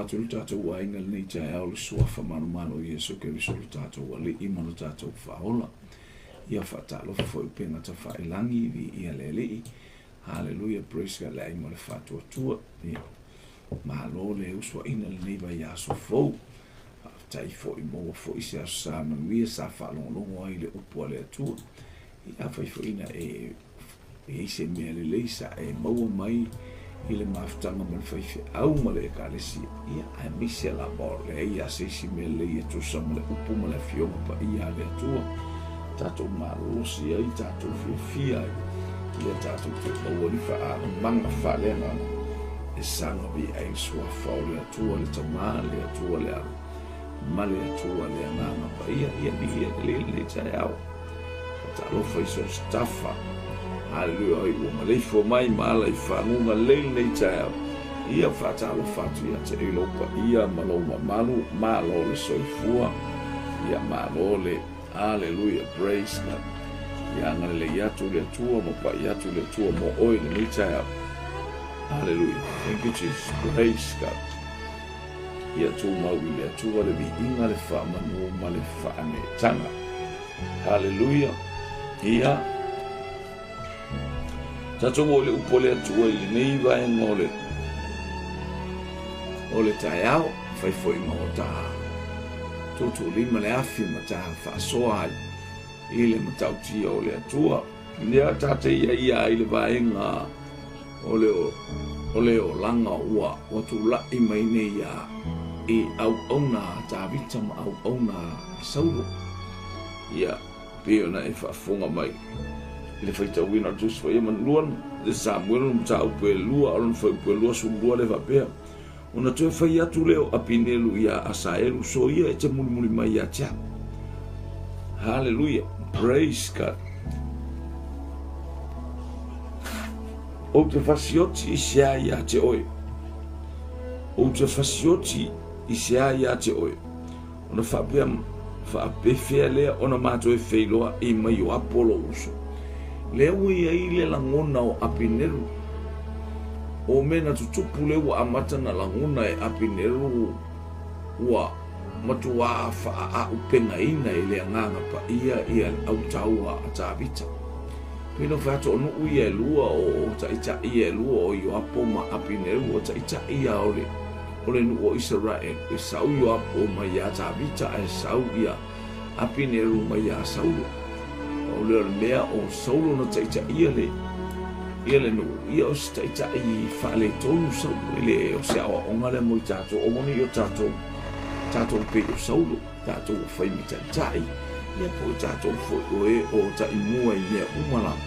atu i lo tatou aiga i lenei taeao le Suafa manumalo o Iesu Keriso lo tatou Alii ma lo tatou Faaola. Ia faatalofa foi upega tafailagi, viia le Alii. Haleluia, praise God, le ai ma le faatuatua. Ia, malo le usuaina lenei vaiaso fou. Faafetai foi maua foi se aso sa manuia sa faalogologo ai le upu a le Atua. Ia, afai foi na e e i se mea lelei sa e maua mai i le mafutaga ma le faifeau ma le ekalesia, ia, aemaise lava o leai a se isi mea lelei e tusa ma le upu ma le afioga paia a le Atua, tatou malolosi ai, tatou fiafia ai, ia tatou te maua ni faaalomaga faaleagaga e saga viia ai le suafa o le Atua le Tama, le Atua le Alo, ma le Atua le Agaga Paia. Ia viia le Alii i lenei taeao. Faatalofa i so o se tafa. Haleluia, oi ua maleifua mai ma ala i faguga lelei lenei taeao. Ia faatalofa atu ia te oe i lou paia ma lou mamalu, malo le soifua, ia malo le Haleluia, praise God. Ia agalelei atu le Atua ma pai atu le Atua mo oe i lenei taeao. Haleluia, thank you Jesus, praise God. Ia tumau i le Atua le viiga, le faamanu ma le faaneetaga. Haleluia. Ia. Tatou o le upu o le Atua i lenei vaega o le o le taeao, fai foi ma o ta tuutuulima le afi ma ta faasoa ai i le matautia o le Atua. Lea ta te ia ia ai le vaega o le o le olaga ua ua tulai mai nei ia i auauna a Tavita ma auauna a Saulo. Ia, pei ona e faafofoga mai i le faitauina o le Tusi Paia Manulua le Samuelu le mataupu e lua o lona fuaiupu e 22 lea faapea, Ona toe fai atu lea o Apinelu iā Asaelu, Soia e te mulimuli mai ia te au. Haleluia, praise God. Ou te fasioti i se a ia te oe. Ou te fasioti i se a ia te oe. Ona faapea, faapefea lea ona matou e feiloaʻi mai o Apo lou uso. Lea ua i ai le lagona o Apineru. O mea na tutupu lea ua amata na lagona e Apineru ua matuā faaaupegaina i le Agaga Paia ia le autaua a Tavita. Pei ona fai atu o nuu ia e lua o taitai ia e lua o Ioapo ma Apineru o taitai ia o le o le nuu o Isaraelu, e sau Ioapo mai iā Tavita ae sau ia Apineru mai iā Saulo. Pau lea o le mea o Saulo na taitaia le ia le nuu, ia o se taitai faaletonu Saulo, e le o se aoaoga lea mo i tatou, aua ne i o tatou tatou pei o Saulo, tatou ua fai ma taitai, ia po o tatou foi o e o taimua i mea uma lava.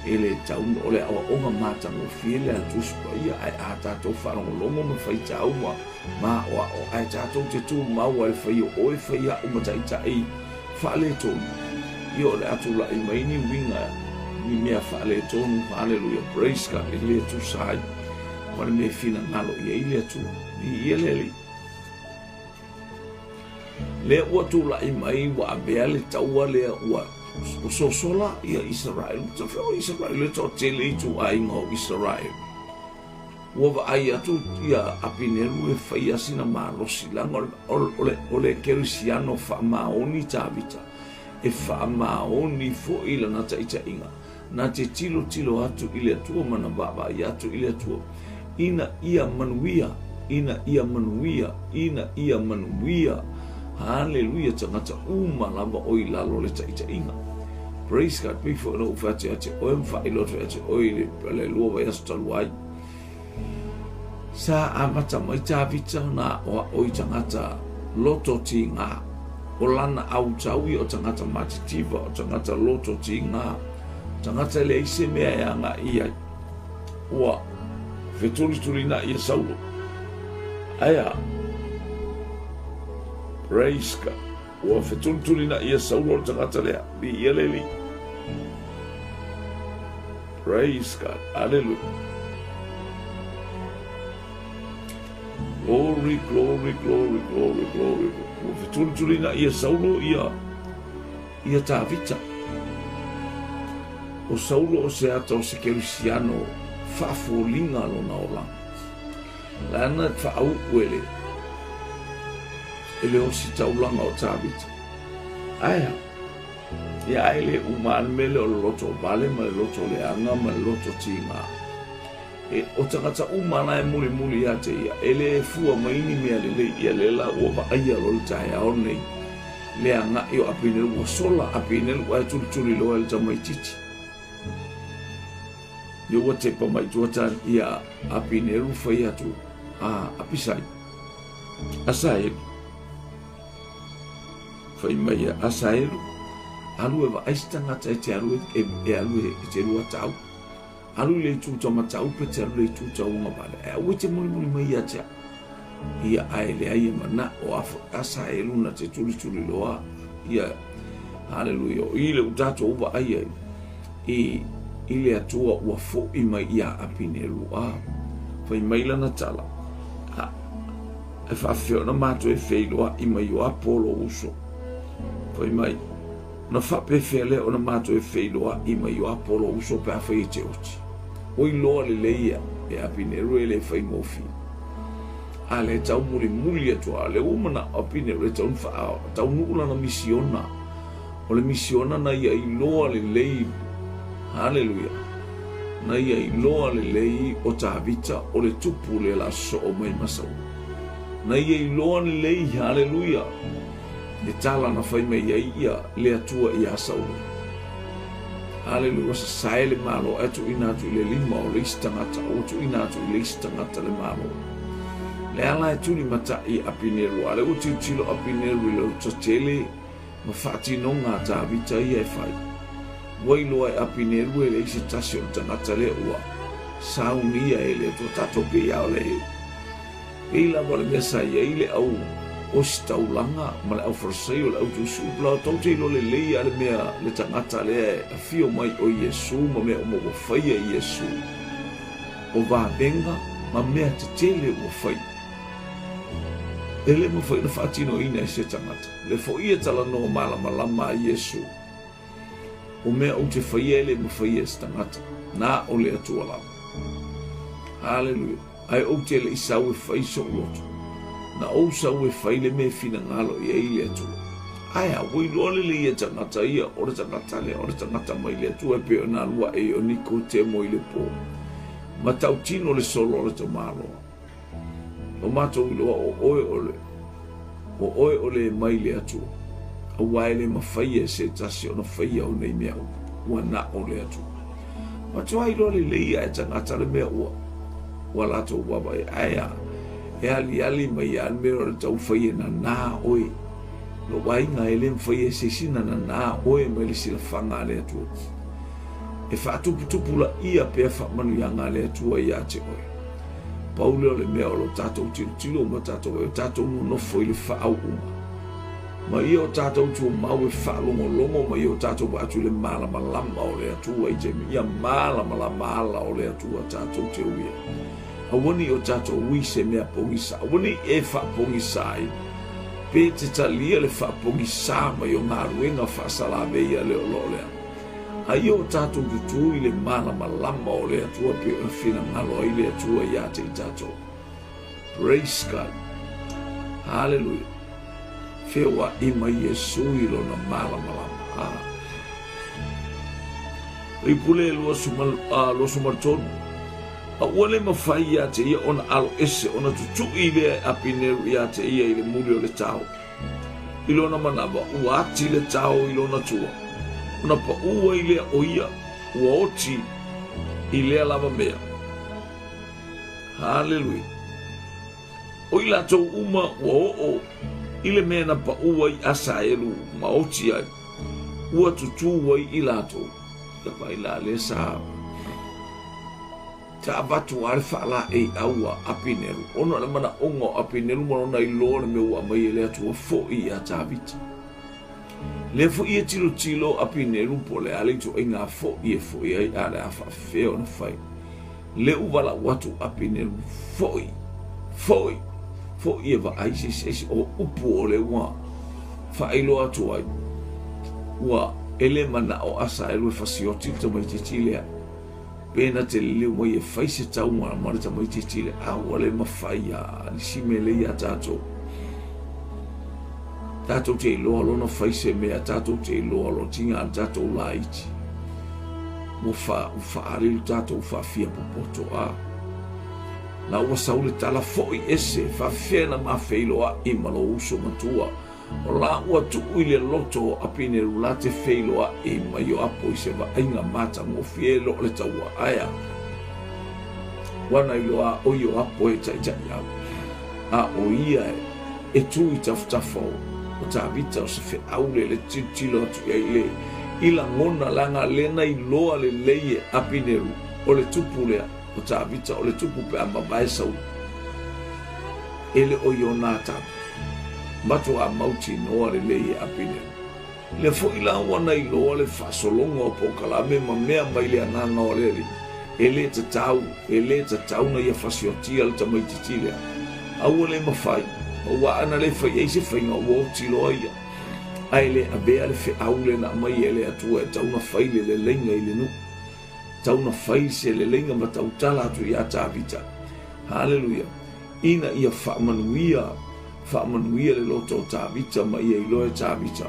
E le tatau o le aoaoga matagofie lea a le Tusi Paia, ae a tatou faalogologo ma faitau ma aoao, ae tatou te tumau ai le fai o oe, fai au ma taitai faaletonu, ia o le a tulai mai ni uiga, ni mea faaletonu, haleluia, praise God, e le tusa ai ma le mea e finagalo i ai le Atua. Viia le Alii. Lea ua tulai mai ua avea le taua lea ua sosola ia Isaraelu. Tafea o Isaraelu e toatele ituaiga o Isaraelu. Ua vaai atu ia Apineru e faia sina malosi leaga o le kerisiano faamaoni Tavita e faamaoni foi lana taitaiga na te tilotilo atu i le Atua ma na vaavaai atu i le Atua, ina ia manuia, ina ia manuia, ina ia manuia. Haleluia, tagata uma lava o i lalo o le taitaiga. Praise God, pei foi ona ou fai atu ia te oe ma faailoa atu ia te oe i le lua vaiaso talu ai. Sa amata mai Tavita ona aʻoaʻo i tagata loto tigā. O lana autau ia o tagata matitiva, o tagata loto tigā, tagata e leai se mea e agaʻi ai. Ua fetulitulinaʻi e Saulo. Ae a? Praise God. Ua fetulitulinaʻi e Saulo le tagata lea. Viia le Alii. Praise God. Hallelujah. Glory, glory, glory, glory, glory. Ua fetulitulinaʻi e Saulo ia ia Tavita. O Saulo o se ata o se Kerisiano faafoliga lona olaga. Lana faauu e le. e le ositaulaga o Tavita. Ae a? Ia ae le uma lava le mea lea o le loto vale ma le loto leaga ma le loto tiga. E, o tagata uma la e mulimuli ia te ia, e le fua mai ni mea lelei ia lea la ua vaaia loa le taeao lenei le agai o Apineru ua sola Apineru ae tulituli loa e le tamaitiiti. Ia ua tepa mai tua ta ia Apineru fai atu a Apisai. Asaelu. Fai mai ia Asaelu, alu e vaai se tagata e te alu e, e alu e, e te lua tau. Alu i le itu taumatau pe te alu i le itu tauagavale, ae aua e te mulimuli mai ia te au. Ia, ae leai e manao a foi Asaelu na te tulituli loa. Ia, haleluia, o i le u tatou vaai ai i, i le Atua ua fo'i mai iā Apineru, a fai mai lana tala, a, e faafefea ona matou e feiloa'i mai o apo o lou uso. Fai mai, Ona faapefea lea ona matou e feiloa'i mai o apo lou uso pe afai e te oti? Ua iloa lelei ia e Apineru e le faigofie. A lea e taumulimuli atu a lea ua mana'o Apineru e tau taunuu lana misiona. O le misiona na ia iloa lelei, haleluia, na ia iloa lelei o Tavita o le tupu lea la soo mai ma Saulu. Na ia iloa lelei, haleluia, le tala na fai mai ai ia le Atua iā Saulo. Haleluia, ua sasae le Malo ae tuuina atu i le lima o le isi tagata, ua tuuina atu i le isi tagata le Malo. Le ala e tulimatai e Apineru, a o lea ua tilotilo Apineru i le loto tele ma faatinoga a Tavita ia e fai. Ua iloa e Apineru e leai se tasi o le tagata lea ua saunia e le Atua. Tatou pei lava o le Pei lava o le mea sa i ai le au ositaulaga ma le au Farisai o le au tuusuupla, tou te iloa lelei lava le mea le tagata lea e afio mai o Iesu ma mea uma ua faia e Iesu, o vavega ma mea tetele ua faia. E le mafai ona faatinoina e se tagata. Le foi e talanoa malamalama a Iesu, o mea ou te faia e le mafai e se tagata, na o le Atua lava. Haleluia. Ae ou te le i sau e fai soʻu loto, na ou sau e fai le mea e finagalo i ai le Atua. Ae a, ua iloa lelei e tagata ia, o le tagata lea, o le tagata mai le Atua e pei ona alu aʻe i o Nikotemo i le pō, ma tautino le solo a le tamaloa. Ua matou iloa o oe o le, o oe o le mai le Atua, auā e le mafai e se tasi ona faia o nei mea uma, ua na o le Atua. Matua iloa lelei ia e tagata le mea ua, ua latou vaavaai, ae a, e aliali mai lava le mea o le taufai e nanā oe. Lou aiga e le mafai e se isi na nanā oe mai le silafaga a le Atua. E faatuputupulaia pea faamanuiaga a le Atua iā te oe. Pau lea o le mea o lo tatou tilotilo ma tatou e o tatou nonofo i le faauuga. Ma ia o tatou tumau e faalogologo ma ia o tatou vaai atu i le malamalama o le Atua i taimi ia malamalama ala o le Atua tatou te ui ai. Aua ne i o tatou ui se mea pogisa, aua ne i e faapogisa ai, pe te talia le faapogisā mai o galuega faasalavei a le o lo o lea. A ia o tatou tutū i le malamalama o le Atua pei ona finagalo ai le Atua iā te i tatou. Praise God. Hallelujah. Feoaʻi mai Iesu i lona malamalama. Ah. Ipule 23. A ua le mafai iā te ia ona alo ese ona tutuʻi lea e Apineru iā te ia i le muli o le tao. I lona manawa, ua ati le tao i lona tua, ona paʻū ai lea o ia, ua oti i lea lava mea. Haleluia! O i latou uma ua oo i le mea na paʻū ai Asaelu ma oti ai, ua tutū ai i latou. Ia vaai la lea sa Sa avatu lava le faalaeiau a Apineru, ona o le manaʻoga o Apineru ma lona iloa le mea ua aumai e le Atua foʻi iā Tavita. Lea foi e tilotilo o Apineru po o le a le ituaiga foʻi e foʻi ai a o le a faafefea ona fai. Lea ua valaau atu o Apineru, Foʻi! Foʻi! Foʻi e vaai se isi esi o upu o lea ua faailoa atu ai, ua e le manaʻo Asaelu e fasioti le tamaitiiti lea. Pe na te liliu mai e fai se taua ma le tamaitiiti le a ua le mafai a nisi mea lea iā tatou. Tatou te iloa lona fai se mea, tatou te iloa lo tiga le tatou laiti. Ua faaali le tatou faafia popoto a. La ua sau le tala fo'i ese, faafefea na mafeiloa'i ma lou uso matua. O la ua tuu i le loto o Apineru la te feiloa'i ma Ioapo i se vaaiga matagofie lo o le taua aea. Ua na iloa o Ioapo e taʻitaʻi au. A o ia e tu i tafatafa o Tavita o se feau le le tilotilo atu i ai le i lagona leaga lea na iloa lelei e Apineru o le tupu lea o Tavita o le tupu pe a mavae Saulu e le o Ionatana. Matuā mautinoa lelei e Apineru. Lea foi la ua na iloa le faasologa o polokalame ma mea mai le agaga o le Alii, e le tatau, e le tatau na ia fasiotia le tamaitiiti lea. A ua le mafai, ma ua ana le fai ai se faiga ua oti loa ia. Ae le avea le feau lea na aumai e le Atua e tau na fai le leleiga i le nuu. Tau na fai se leleiga ma tautala atu iā Tavita. Haleluia! Ina ia faamanuia, faamanuia le loto o Tavita ma ia iloa e Tavita,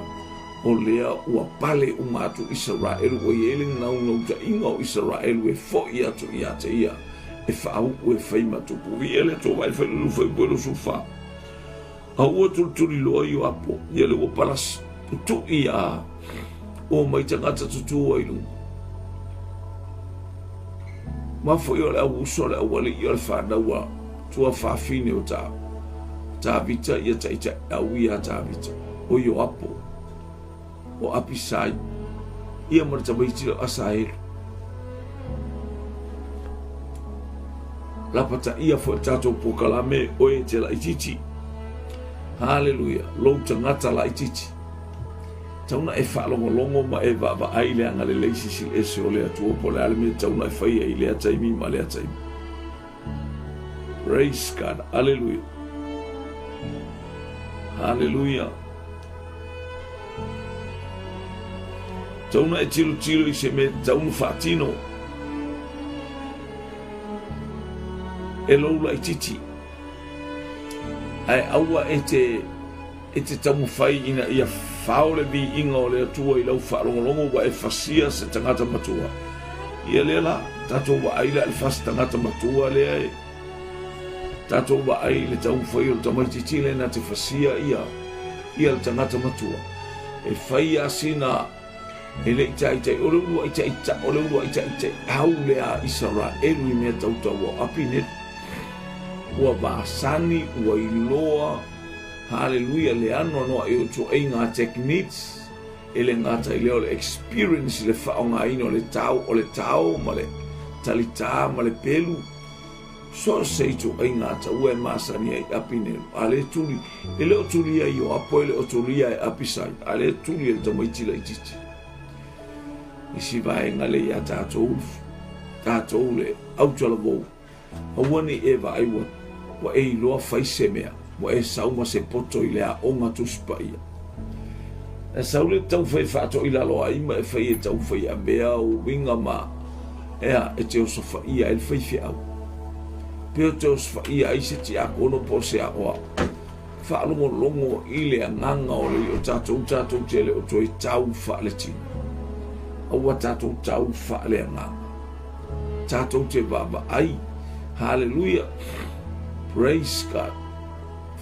o lea ua pale uma atu Isaraelu, ua i ai le naunautaiga o Isaraelu e fo'i atu iā te ia, e faau'u e fai ma tupu. Viia le Atua vaai fai lulu fai upu e 24. A ua tulituli loa Ioapo, ia le ua palasi, tutu'i a o mai tagata tutū ai luga. Ma foi o le au uso le auali'i o le fanau a tuafafine o ta Tavita ia taʻitaʻi au iā Tavita, o Ioapo, o Apisai, ia ma le tamaiti o Asaelu. Lapataia foi le tatou polokalame oe e te laitiiti. Haleluia, lou tagata laitiiti. Tau na e faalogologo ma e vaavaai i le agalelei silisili ese o le Atua po o le a le mea tau na e faia i lea taimi ma lea taimi. Praise God. Hallelujah. Hallelujah. Tau na e tilotilo i se mea tau na faatino e lou laitiiti. Ae aua e te E te taumafai ina ia fao le viiga o le Atua i lau faalogologo ua e fasia se tagata matua. Ia lea la, tatou vaai la i le fasi tagata matua lea e tatou vaai i le taumafai o le tamaitiiti lea na te fasia ia ia le tagata matua. E fai a sina e le i taitai o le uluai taitai o le uluai taitai au lea a Isaraelu i mea tautaua o Apinelu. Ua vasani, ua iloa, Haleluia le anoanoai o ituaiga techniques e le gata i lea o le experience i le faaaogaina o le tau o le tao ma le talitā ma le pelu so o se ituaiga taua e masani ai Apineru a le tuli e le o tulia i Ioapo e le o tulia e Apisai a le tuli e le tamaiti laitiiti isi vaega le iā tatou tatou le autalavou Aua ne i e vaai ua, ua e iloa fai se mea, ua e sau ma se poto i le aoga Tusi Paia. E sau le taumafai e faatoilalo ai ma e fai e taumafai e avea ou uiga ma, ea, e te osofaia ai le faifeau. Pe o te osofaia ai se tiakono po o se aoao. Faalogologo i le agaga o le o tatou, tatou te le o toe tau faaletino. Aua tatou tau faaleagaga. Tatou te vaavaai. Haleluia. Praise God.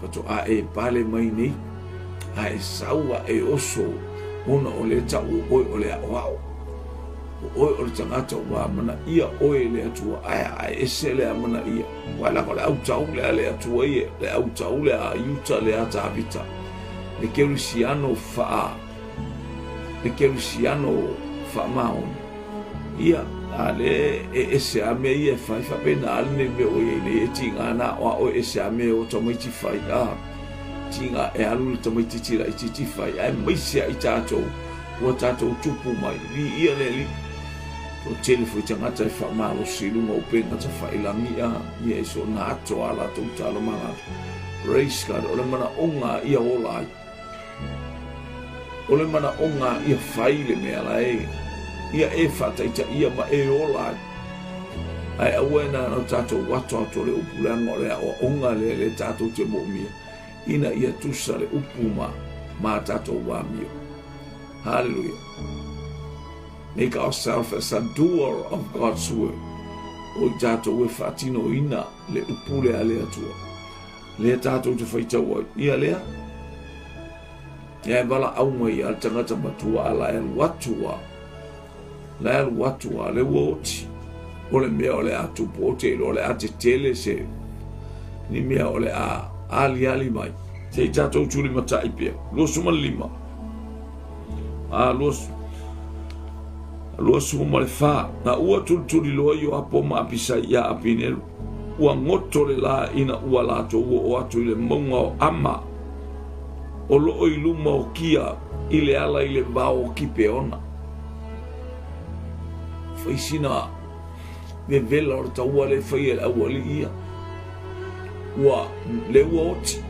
Faatoa e pale mai nei. A e sau a e oso ona o lea tau o oe o le aoao. O oe o le tagata ua amanaia oe e le Atua. Ae a e ese le amanaia. Ua leaga o le autau lea a le Atua ia, le autau lea a Iuta lea a Tavita. Le kerisiano faa, le kerisiano faamaoni. Ia, a le e ese a mea ia e fai, faapena a lenei mea ua i ai nei, e tiga na aoao e ese a mea o tamaiti fai, a tiga e alu le tamaitiiti laitiiti fai, aemaise a i tatou, ua tatou tupu mai, viia le Alii. Toatele foi tagata e faamalosi i luga o upega tafailagia ia i soona ato a latou talo ma latou. Praise God, o le manaoga ia ola ai. O le manaoga ia fai le mea la e ia e faataitaia ma e ola ai. Ae aua e na o tatou ato ato le upu leaga o le aoaoga lea le tatou te moomia ina ia tusa le upu ma Ma tatou amio. Hallelujah. Make ourselves as a doer of God's word. O i tatou e faatinoina le upu lea a le Atua. Lea tatou te faitau ai. Ia lea. Ia e valaau mai a le tagata matua a la e alu atu a. La e alu atu a le ua oti. O le mea o le a tupu o te iloa o le a tetele se ni mea o le a aliali mai. Se i tatou tulimatai pea. 25. A 24. Na ua tulituliloa Ioapo ma Apisai iā Apineru. Ua goto le lā ina ua latou oo atu i le mauga o Ama, o loo i luma o Kia i le ala i le vao o Kipeona. Fai sina vevela o le taua lea e faia e le aualii ia. Ua le ua oti.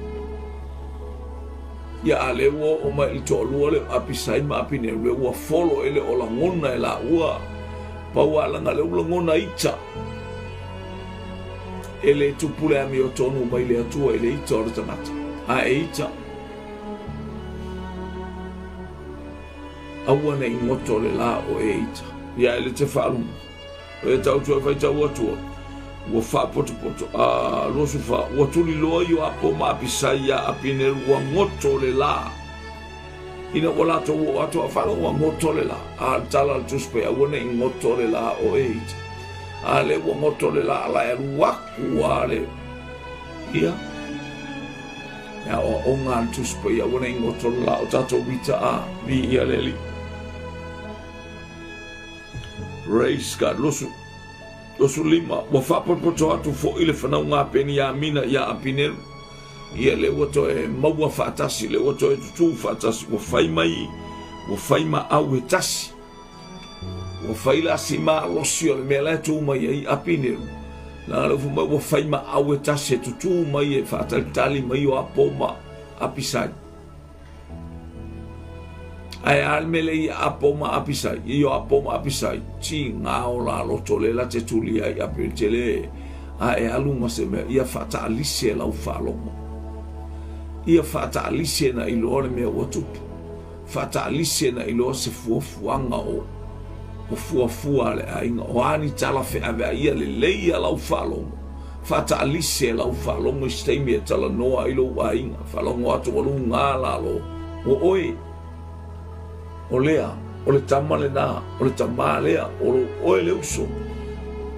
Ia a le ua oo mai i le toalua lea o Apisai ma Apineru, le ua folo e le o lagona e laua. Pau a laga le ua lagona ita. E le tupu le amiotonu mai le Atua i le ita o le tagata. A e ita, aua ne i goto le la o e ita. Ia e le te faaluma. O e tau toe faitau atua. Ua faapotopoto. A, 24. Ua tuliloa Ioapo ma Apisai iā Apineru ua goto le la. Ina ua latou oo atu a faalogo ua goto le la. A le tala a le Tusi Paia, aua ne i goto le la o e ita. A le ua goto le la, la e alu aku a le ia. E aoaoga a le Tusi Paia, aua ne i goto le la o tatou ita a vi ia le Alii. Praise God. Losu, losu lima. Ua faapotopoto atu foi le fanauga a Peniamina iā Apineru. Ia lea ua toe maua faatasi, lea ua toe tutū faatasi, ua fai mai, ua fai ma au e tasi. Ua fai la si malosi o le mea la e tū mai ai Apineru. Leaga lea ua fai mai ua fai ma au e tasi e tutū mai e faatalitali mai o Apo ma Apisai. Ae a le mea lea i Apo ma Apisai, i o Apo ma Apisai, tiga o la loto le la te tuli ai Apineru te le a e alu ma se mea, ia faataalise lau faalogo. Ia faataalise na iloa le mea ua tupu. Faataalise na iloa se fuafuaga o o fuafua a le aiga. O a ni tala feaveai, ia lelei ia lau faalogo. Faataalise lau faalogo i se taimi e talanoa ai lou aiga. Faalogo atu ua luga lalo o oe. O lea, o le tama lena, o le tamā lea, o lou oe le uso.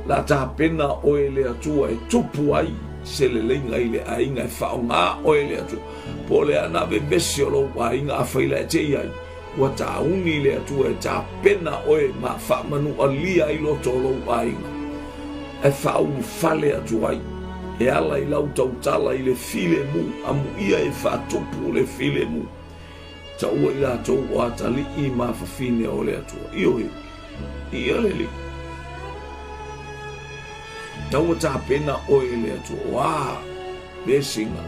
La tapena oe e le Atua e tupu ai se leleiga i le aiga e faaaoga oe e le Atua. Po o le a na vevesi o lou aiga afai la e te i ai, ua tauni le Atua e tapena oe ma faamanualia ai loto o lou aiga, e faaulufale atu ai e ala i lau tautala i le filemu, amuia e faatupu le filemu. Taua i latou o atalii ma fafine o le Atua. Ioe, ia le Alii. Taua tapena oe e le Atua. O a vesiga,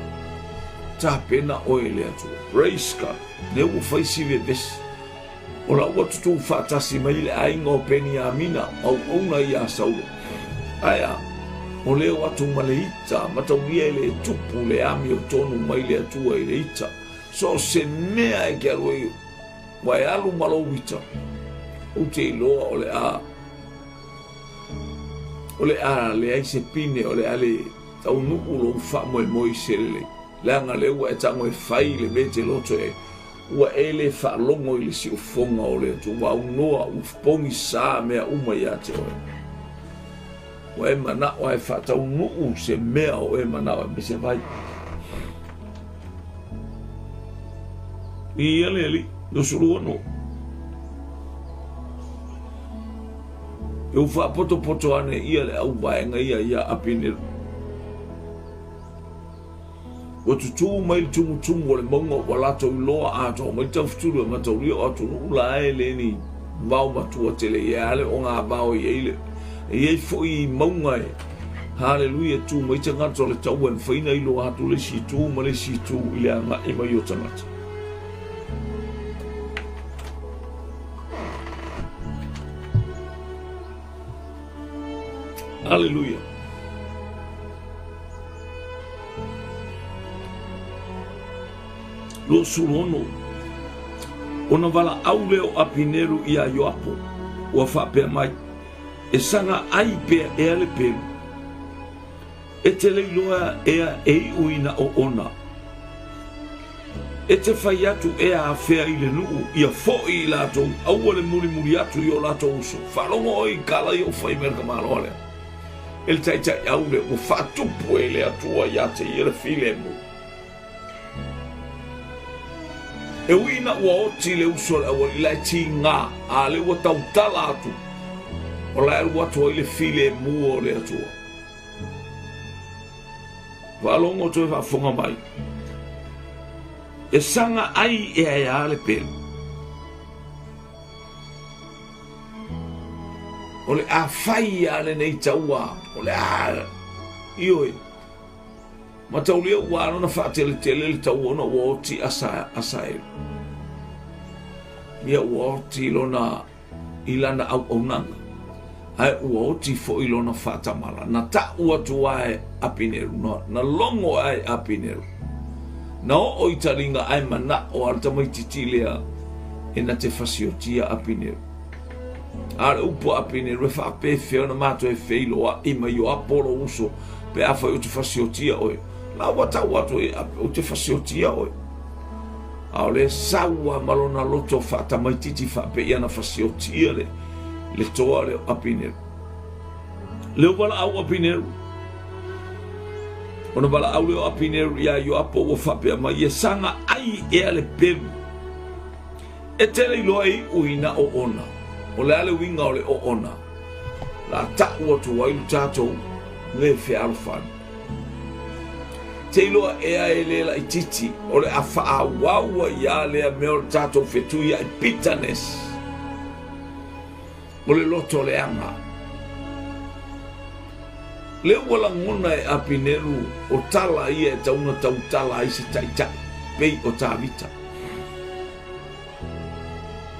tapena oe e le Atua. Praise God. Lea ua fai si vevesi. O la ua tutū faatasi mai le aiga o Peniamina, auauna iā Saulo. Ae a, o lea o atu ma le ita, mataulia e le tupu le amiotonu mai le Atua i le ita. So o se mea e te alu ai, ua e alu ma lou ita, ou te iloa o le a, o le a leai se pine, o le a le taunuu lou faamoemoe i se lelei. Leaga lea ua e tago e fai le mea e te loto i ai, ua e le faalogo i le siufofoga o le Atua, ua aunoa, ua pogisā mea uma iā te oe. Ua e manao a e faataunuu se mea o e manao e mese vai. Ia le Alii, 26. E ua faapotopoto ane ia le auvaega ia iā Apineru. Ua tutū mai le tumutumu o le mauga ua latou iloa atoa mai le taufetuli o mataulia o atunuu la e le ni vao matua tele ia ale o ngā vao i ai le e i ai foi i mauga e Haleluia tū mai tagata o le taua e mafai ona iloa atu le isi itu ma le isi itu i le agai mai o tagata. Aleluia. 26. Ona valaau lea o Apineru iā Ioapo, ua faapea mai, E saga ai pea ea le pelu? E te le iloa ea e iu ina oona? E te fai atu ea afea i le nuu ia foʻi i latou, aua le mulimuli atu i o latou uso? Faalogo oe i tala ia ua fai mai le tamaloa lea e le taitaiau lea ua faatupu e le Atua ia te ia le filemu. E ui ina ua oti le uso a le aualii la e tiga, a lea ua tautala atu, o la e alu atu ai le filemu o le Atua. Faalogo toe faafofoga mai. E saga ai e aea le pelu. O le a fai a lenei taua, o le a, ioe, Mataulia ua ala ona faateletele le taua ona ua oti Asaelu. Ia ua oti lona i lana auaunaga, ae ua oti foi lona faatamala. Na ta'u atu a e Apineru, na, na logo a e Apineru. Na oo i taliga ae mana'o a le tamaititi lea e na te fasiotia Apineru. A o le upu a Apineru, e faapefea ona matou e feiloa'i mai Ioapo lou uso, pe afai ou te fasiotia oe. La ua tau atu e ou te fasiotia oe. A o le sau a ma lona loto faatamaititi faapei ana fasiotia le, le toa lea o Apineru. Le o valaau Apineru. Ona valaau lea o Apineru iā Ioapo ua faapea mai, e saga ai ea le pelu. E te le iloa e iu ina oona. O le a le uiga o le oona? La ta'u atu ai lo tatou le fealofani. Te iloa ea e le laititi o le a faaauau ai a lea mea o le tatou fetuia'i bitterness o le loto leaga. Lea ua lagona e Apineru o tala ia e tau na tautala ai se ta'ita'i pei o Tavita.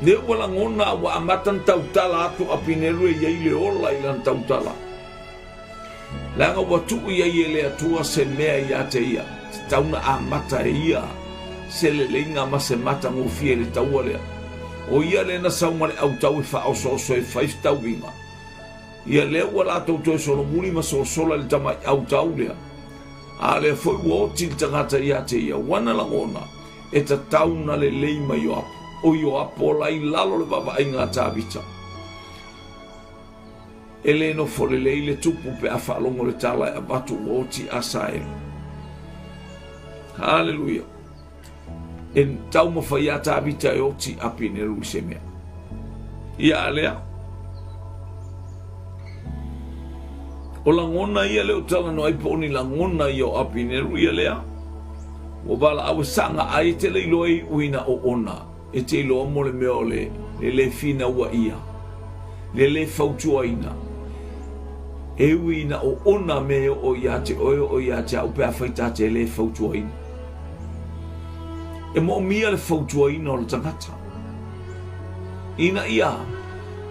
Lea ua lagona ua amata na tautala atu Apineru e iai le ola i lana tautala. Leaga ua tuu iai e le Atua se mea ia te ia, tatau na amata e ia se leleiga ma se matagofie i le taua lea. O ia lea na sau ma le autau e faaosooso e fai fetauiga. Ia lea ua latou toe solomuli ma sosola i le tamai autau lea. A lea foi ua oti le tagata ia te ia, ua na lagona, e tatau na lelei ma Ioapo. O Ioapo la i lalo le vaavaaiga a Tavita. E le nofo lelei le tupu pe a faalogo le tala e avatu ua oti Asaelu. Haleluia. E taumafai ia Tavita e oti Apineru i se mea. Ia a lea. O lagona ia lea ou talanoa ai po o ni lagona ia o Apineru ia lea. Ua valaau e saga ai e te le iloa e iu ina oona. E te iloa mo le mea o le le le finaua ia, le le fautuaina. E ui ina oona mea e oo ia te oe oo ia te au pe afai ta te le fautuaina. E moomia le fautuaina o le tagata. Ina ia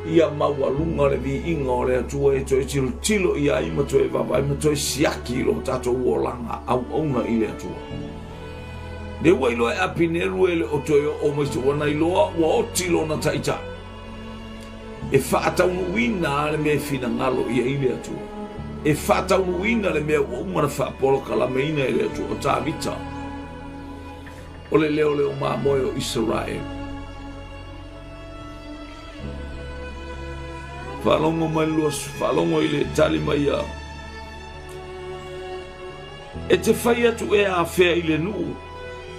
ia maualuga le viiga o le Atua e toe tilotilo i ai ma toe vaavaai ma toe siaki i lo tatou olaga auauna i le Atua. Le ua iloa e Apineru e le o toe oo mai se ua na iloa ua oti lona taitai. E faataunuuina a le mea e finagalo i ai le Atua. E faataunuuina le mea ua uma na faapolokalameina e le Atua o Tavita. O le leo leo mamoe o Isaraelu. Faalogo mai le luasu, faalogo i le tali mai a E te fai atu ea afea i le nuu,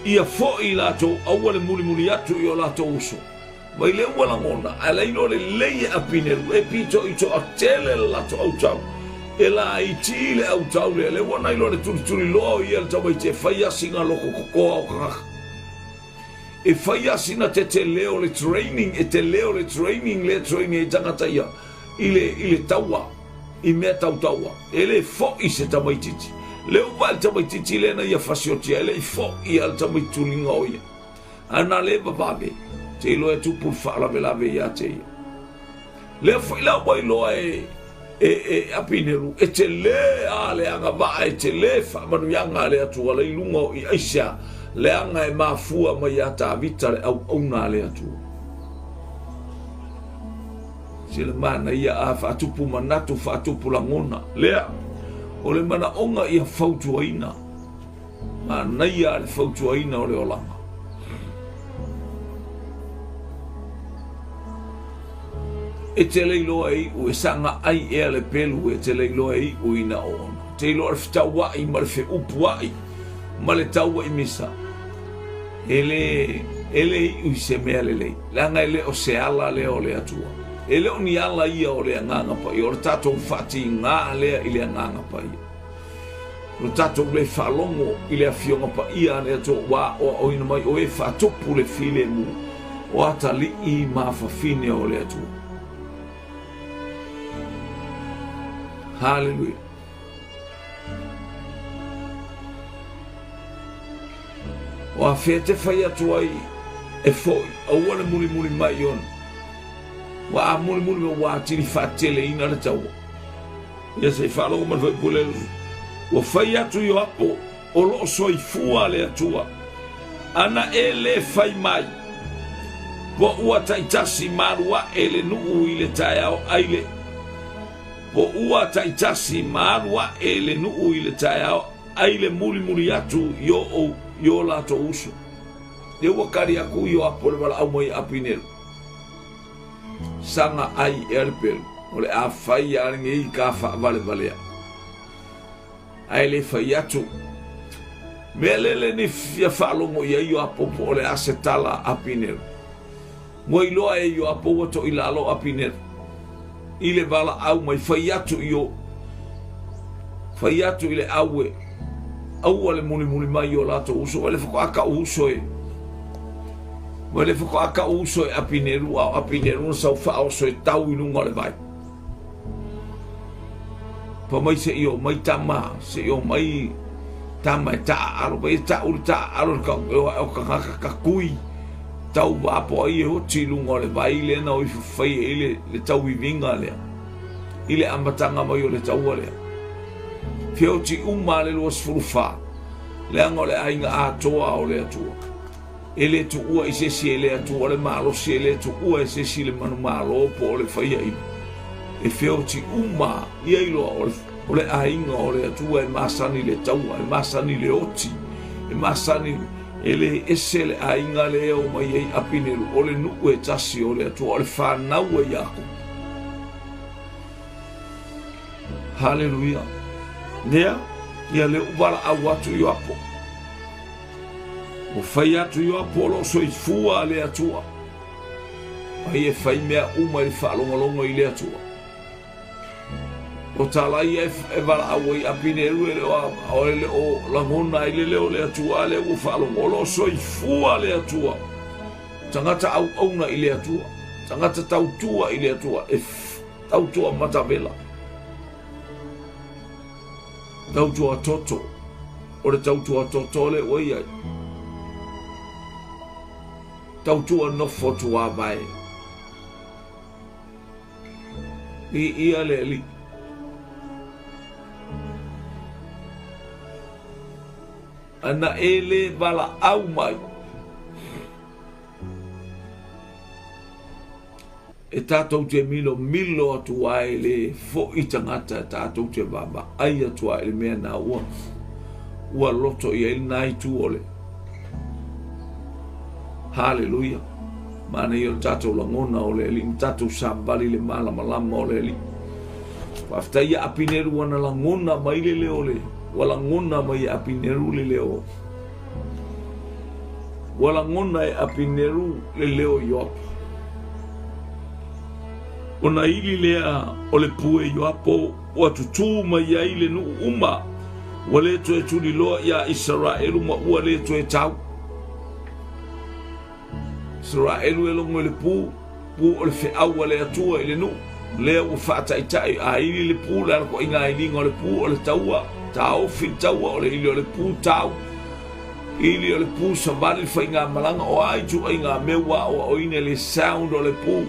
ia foʻi i latou aua le mulimuli atu i o latou uso. Mai lea ua lagona, ae la iloa lelei e Apineru, e pito i toatele le latou autau. E laiti le autau lea, lea ua na iloa le tulituli loa o ia le tamaiti e fai asina loko kokoa o tagata. E fai asina tetele o le training, e tele o le training lea training ai tagata ia i le, i le taua. I mea tau taua, e le foʻi se tamaititi. Le ua le tamaititi lea na ia fasiotia, e le i foʻi a le tamaituliga o ia. A na le vavave, te iloa e tupu le faalavelave ia te ia. Lea foi la ua iloa e, e, e Apineru, e te lē a le agavaa, e te lē faamanuiaga a le Atua la i luga o i aisea, Leaga e mafua mai ia Tavita le auauna a le Atua. Se le manaia a faatupu manatu, faatupu lagona. Lea, o le manaoga ia fautuaina. Manaia le fautuaina o le olaga. E te le iloa e iu e saga ai ea le pelu e te le iloa e iu ina oona. Te iloa le fetauai ma le feupuai ma le tauai misa. E le, e le iu i se mea lelei. Leaga e le o se ala lea o le Atua. E le o ni ala ia o le Agaga Paia, o le tatou faatigā lea i le Agaga Paia. O le tatou le faalogo i le Afioga Paia a le Atua ua aoaoina mai o e faatupu le filemu o atalii ma afafine o le Atua. Haleluia. O afea te fai atu ai e foʻi, aua le mulimuli mai i ona. Ua a mulimuli mai ua atili faateleina le taua. Ia se i faalogo mai le faipule ua fai atu Ioapo o lo o soifua le Atua. Ana e le fai mai, po ua taitasi malu aʻe le nuu i le taeao ai le Po ua taitasi ma alu aʻe le nuu i le taeao ai le mulimuli atu i o i o latou uso. Lea ua kali aku Ioapo le valaau mai Apineru. Saga ai ea le pelu, o le a fai a lenei ka faavalevalea. Ae le fai atu. Mea lele ni fia faalogo i ai Ioapo po o le a se tala a Apineru. Ua iloa e Ioapo ua toʻi lalo Apineru i le valaau mai fai atu i o fai atu i le aue aua le mulimuli mai i o latou uso wale faatoa ka'u uso e wale faatoa ka'u uso e Apineru a o Apineru na sau faaoso e tau i luga o le vai pa mai se i o mai tama se i o mai tama e taaalo mai e ta'u le taaalo le ka'u e o ae o kagaka kakui tau vapo ai e oti i luga o le vai lea na o i fafai ai le, le tauiviga lea i le amataga mai o le taua lea. Feoti uma le 24, leaga o le aiga atoa o le Atua. E le tuua i se isi e le Atua le malosi, e le tuua e se isi le manumalo po o le faiaina. E feoti uma ia iloa o le, o le aiga o le Atua e masani le taua, e masani le oti, e masani e le ese le aiga le e o mai ai Apineru, o le nuu e tasi o le Atua, o le whanau e Iakopo. Haleluia. Lea, ia le uvala au atu i apo. Ua fai atu Ioapo o lo o soifua le Atua. Ai e fai mea uma i le faalogologo i le Atua. O tala ia e valaau ai Apineru e le o, e le o lagona ai le leo o le Atua, a lea ua faalogo o lo o soifua le Atua. Tagata auauna i le Atua, tagata tautua i le Atua, e tautua matavela. Tautua toto. O le tautua toto le ua i ai. Tautua nofo tuavae. I ia le Alii. Ana e le valaau mai. E tatou te milomilo atu ai le foʻi tagata e tatou te vaavaai atu ai i le mea na ua ua loto i ai lena itu o le Haleluia. Manaia o le tatou lagona o le Alii ma tatou savali le malamalama o le Alii. Faafetai ia Apineru ua na lagona mai le leo le ua lagona mai e Apineru le leo Ua lagona e Apineru le leo Ioapo. Ona ili lea o le pue Ioapo ua tutū mai ai le nuu uma, ua le toe tuliloa iā Isaraelu ma ua le toe tau. Isaraelu e logo i le pu, pu o le feau a le Atua i le nuu, lea ua faataitai a ili le pu, le ala koʻiga iliga o le pu o le taua, taofi le taua o le ili o le pu tau, ili o le pu savali le faigamalaga o a ituaiga mea ua aoaoina i le sound o le pu.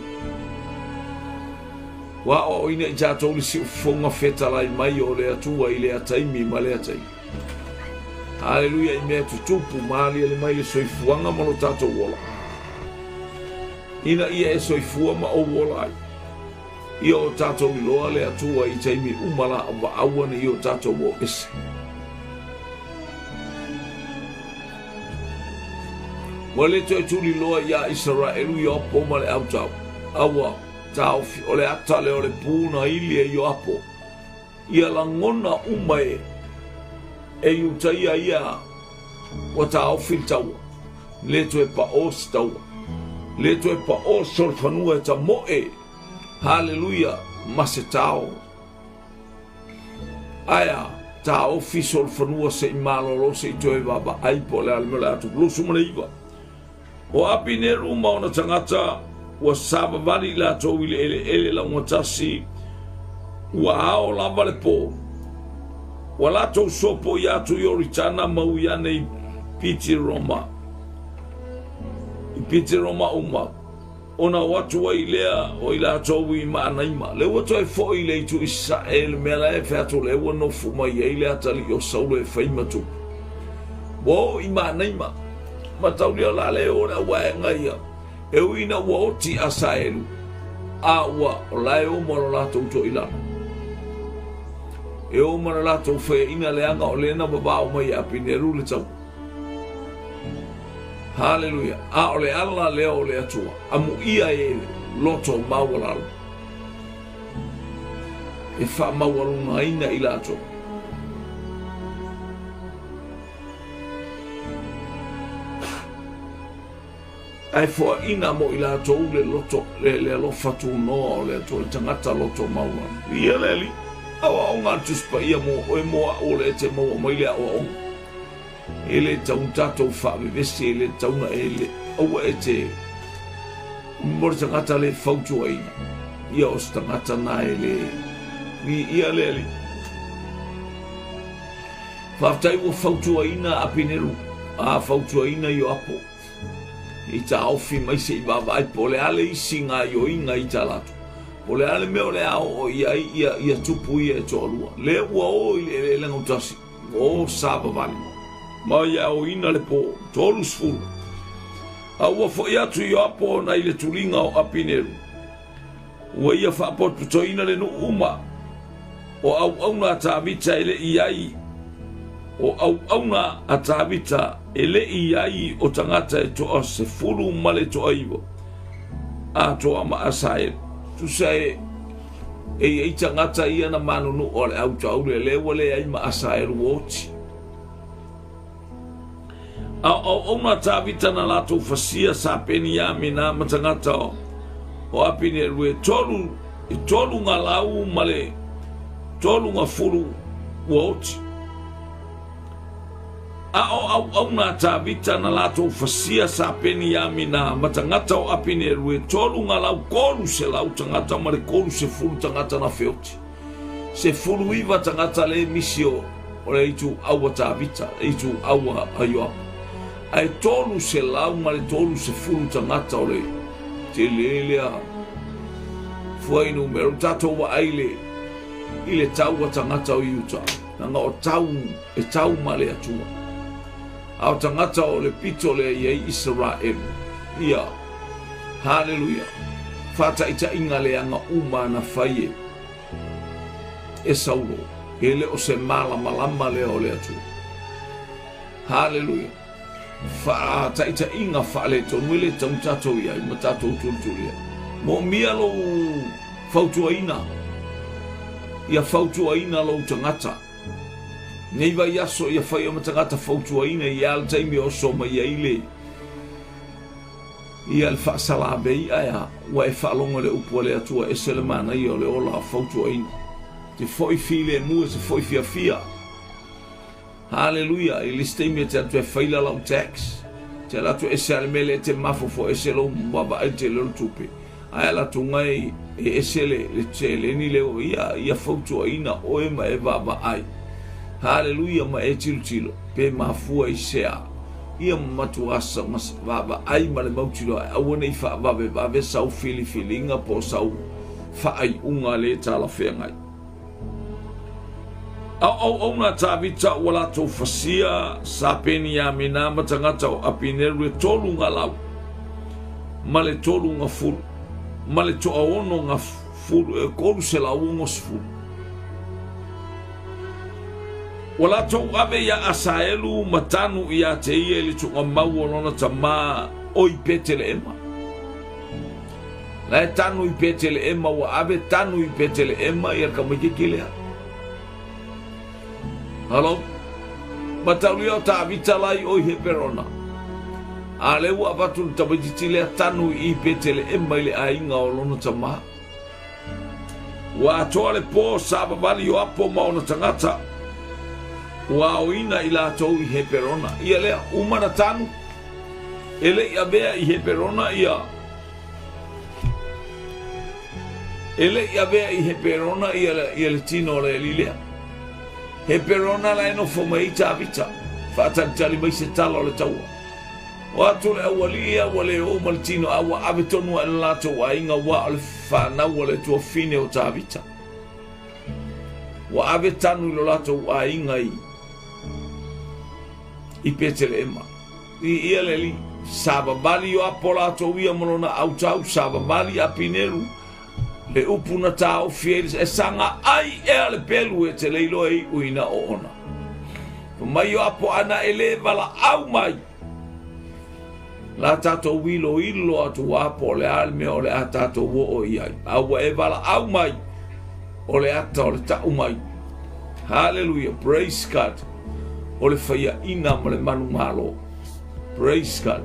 Ua aoaoina i tatou le siufofoga fetalai mai o le Atua i lea taimi ma lea taimi. Haleluia i mea tutupu ma aliali mai le soifuaga ma lo tatou ola. Ina ia e soifua ma ou ola ai. Ia o tatou iloa le Atua i taimi uma la ua aua ne i o tatou o ese. Ua le toe tuliloa iā Isaraelu Ioapo ma le autau, a ua taofi o le ata lea o le pū na ili e Ioapo. Ia lagona uma e e Iutaia ia ua taofi le taua, le toe paʻō se taua, le toe paʻō se solofanua e tamoe, haleluia, ma se tao. Ae a taofi solofanua se i malolo se i toe vaavaai po o le a le mea o le a tupu. 29. O Apineru ma ona tagata ua savavali i latou i le eleele laugatasi, ua ao lava le po. Ua latou sopoia atu Ioritana ma ui ane i Pitiroma, i Pitiroma uma, ona o atu ai lea o i latou i Maanaima. Lea ua toe foi i le itu i sasae le mea la e fai atu lea ua nofo mai ai le atalii o Saulo e fai ma tupu. Ua oo i Maanaima. Mataulia la le o le auvaega ia, e ui ina ua oti Asaelu, a ua o la e o ma lo latou toilalo. E o ma le latou faiaina leaga o lea na vavao mai e Apineru le taua. Haleluia! A o le ala lea o le Atua, amuia e loto maualalo, e faamaualugaina i latou. Ae foaina mo i latou le loto, le, le alofa tunoa o le Atua, le tagata loto maualalo. Ia le Alii, aoaoga a le Tusi Paia mo oe mo a'u o le e te maua mai le aoaoga. E le tau na tatou faavevesi, e le tau na e le, aua e te mo le tagata le fautuaina. Ia o se tagata na e le, ia le Alii. Faafetai ua fautuaina Apineru, a fautuaina Ioapo i taofi mai se i vaavaai po o le a le isi gaoioiga i ta latou. Po o le a le mea o le a oo i ai ia, ia tupu ia e toalua. Lea ua o i le eleele gautasi, ua o savavali. Ma ia aoina le po, 30. A ua foi atu Ioapo ona i le tuliga o Apineru. Ua ia faapotopotoina le nuu uma o auauna a Tavita e le i ai, o auauna a Tavita e le i ai o tagata e toa 19 atoa ma Asaelu. Tusa e e i ai tagata ia na manunuu a le au taule, lea ua leai ma Asaelu oti. A o auauna a Tavita na latou fasia sa Peniamina ma tagata o Apineru e tolu, e tolu nga lau ma le tolu nga fulu ua oti. A o auauna a Tavita na latou fasia sa Peniamina ma tagata o Apineru e tolu nga lau 300 tagata ma le 30 tagata na feoti. 19 tagata le misi o le ituau a Tavita, le ituau a Ioapo. Ae 300 ma le 30 tagata o le tele lea fuainumera. O tatou vaai le, i le tau a tagata o Iuta, leaga o tau, e tau ma le Atua. A o tagata o le pito lea i ai Isaraelu, ia, haleluia, faataitaiga leaga uma na fai e e Saulo, e le o se malamalama lea o le Atua. Haleluia. Faataitaiga faaletonu e le tau tatou i ai ma tatou tulitulia. Moomia lou fautuaina, ia fautuaina lou tagata. Nei vaiaso ia faia ma tagata fautuaina i a le taimi oso mai ai le Ia le faasalavei ae a ua e faalogo i le upu a le Atua ese le manaia o le ola fautuaina. Te foi filemu e te foi fiafia. Haleluia! I le isi taimi e te atu e faila lau tax, te alu atu ese a le mea lea e te mafaufau ese lou vaavaai i le tele o le tupe, ae ala atu ngai e ese le, le seleni lea ua ia, ia fautuaina oe ma e vaavaai. Haleluia! Ma e tilotilo pe mafua i se a. Ia matua vaavaai ma le mautinoa e aua ne i faavavevave sau filifiliga po o sau faaiuga le talafeagai. A o auauna a Tavita ua latou fasia sa Peniamina ma tagata o Apineru e 300 ma le 30 ma le 60 e 360. Ua latou ave iā Asaelu ma tanu iā te ia i le tuugamau o lona tamā o i Peteleema. La e tanu i Peteleema, ua ave tanu i Peteleema ia le tamaitiiti lea. Hello? Mataulia o Tavita la i o i Heperona. A lea ua avatu le tamaitiiti lea tanu i Peteleema i le aiga o lona tamā. Ua atoa le po savavali Ioapo ma ona tagata, ua aoina i latou i Heperona. Ia lea, uma na tanu, e le i avea i Heperona ia, e le i avea i Heperona ia, ia le tino o le alii lea. Heperona la e nofo mai ai Tavita, faatalitali mai se tala o le taua. O atu le aualii ia ua le oo ma le tino, a ua ave tonu ae le latou aiga, ua o le fanau a le tuafine o Tavita. Ua ave tanu i lo latou aiga i i Peteleema. I ia le alii, savavali Ioapo latou ia ma lona autau, savavali Apineru, le upu na taofi ai e saga ai ea le pelu e te le iloa e iu ina oona. Fai mai Ioapo ana e le valaau mai. La tatou iloilo atu a po o le a le mea o le a tatou oo i ai. A ua e valaau mai, o le ata o le tau mai. Hallelujah, praise God. O le faiaina ma le manumalo. Praise God.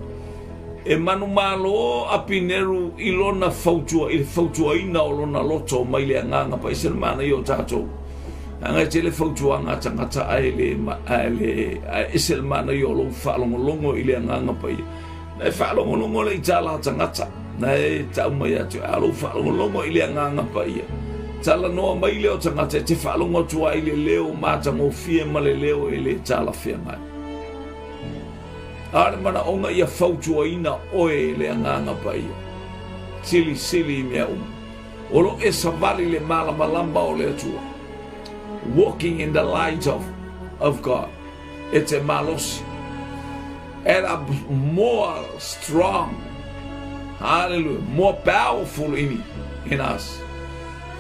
E manumalo a Pineru i lona fautua, i le fautuaina o lona loto mai le agaga paia. Se le manaia o tatou. Leaga e tele fautuaga a tagata ae le, ae le, ae ese le manaia o lou faalogologo i le agaga paia. Na e faalogologo le i tala a tagata, na e tau mai atu, a lou faalogologo i le agaga paia. Talanoa mai lea o tagata e te faalogo atu ai i le leo matagofie ma le leo e le talafeagai. A o le manaoga ia fautuaina oe e le Agaga Paia. Silisili i mea uma. O lo e savali le malamalama o le Atua. Walking in the light of, of God. E te malosi. And I'm more strong. Hallelujah. More powerful in, in us.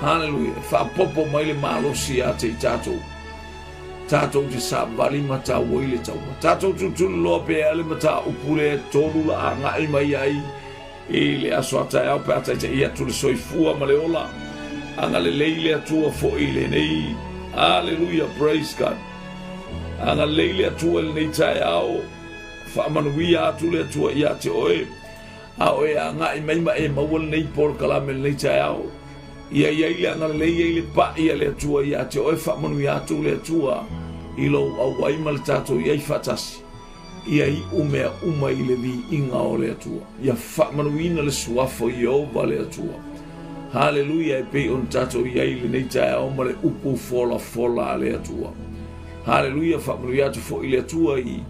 Hallelujah. Faapopo mai le malosi ia te i tatou. Tatou te savali ma tau ai le taua. Tatou tulituliloa pea le mataupu lea e tolu la agai mai ai i le aso a taeao pe a taitaia atu le soifua ma le ola. Agalelei le Atua foi i lenei. Aleluia, praise God. Agalelei le Atua i lenei taeao. Faamanuia atu le Atua ia te oe. A o e agai mai ma e maua lenei polokalame lenei taeao, ia i ai le agalelei, ia i le pa'i a le Atua ia te oe, faamanuia atu le Atua i lou auai ma le tatou i ai faatasi, ia iu mea uma i le viiga o le Atua. Ia faamanuina le suafa o Ieova le Atua. Haleluia, e pei ona tatou i ai i lenei taeao ma le upu folafola a le Atua. Haleluia, faamanuia atu foi le Atua i